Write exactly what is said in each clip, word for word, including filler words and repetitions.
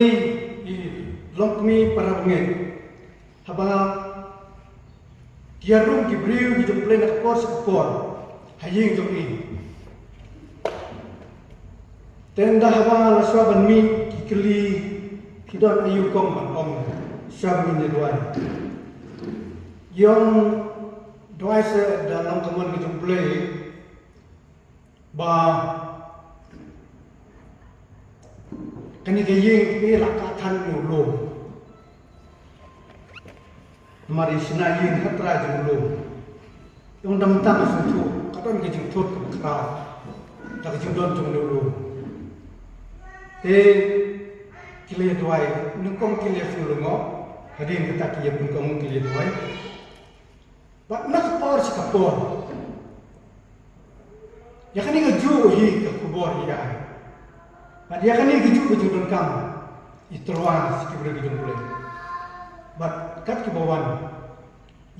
I longkmie para bangeit, haba ki ïarum ki briew ki jong U Blei na ka por sha ka por ha ïing jong i, te ynda haba la shuwa ban mih ki kylli, phi don aïu kong ban ong shuwa ban ïa duwai? Ïong duwai seh da long ka mon ka jong U Blei ba kane ka ïing ka la ka than u lum. Namar i shna ïing ha trai jong u lum. Ïong dam tang sngewthuh ka don ka jingthut ka khraw da ka jingdon jong u lum. Te ki la ïa duwai, nyngkong ki la ïa sngewlyngngoh, hadien kata ki ïa pynkob ki la ïa duwai. Bad na ka por sha ka por, ïa kane kajuh hi ka khubor i ai. Bad ïa kane kajuh ka jingdonkam i tyrwa sha ki briew ki jong U Blei. Bad kat kiba wan,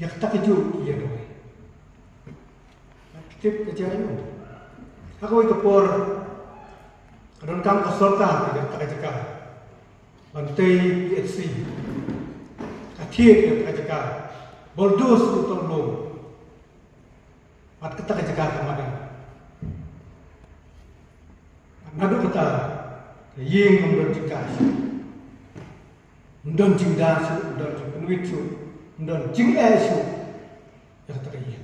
ïa kata kajuh ki ïa duwai. Bad ki tip ka jingaiñ. Ha kawei ka por, ka donkam ka sorkar ïa kata ka jaka ban tei P H C. Ka thied ïa kata ka jaka, bulldoze ïa uto u lum. Bad kata ka jaka ka madan. Bad naduh kata, ka ïing kam don jingkha shuh, kam don jingda shuh, kam don jingpynwit shuh, kam don jingeh shuh ïa kata ka ïing.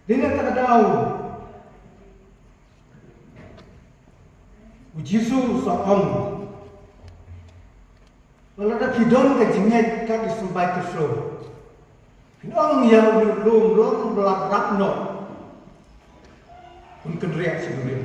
Dei na kata ka daw u Jisu u sa ong, lada phi don ka jingngeit kat i symbai kyrsiew, phin ong ïa une u lum, lum ba la rap noh, un kynriah sha duriaw.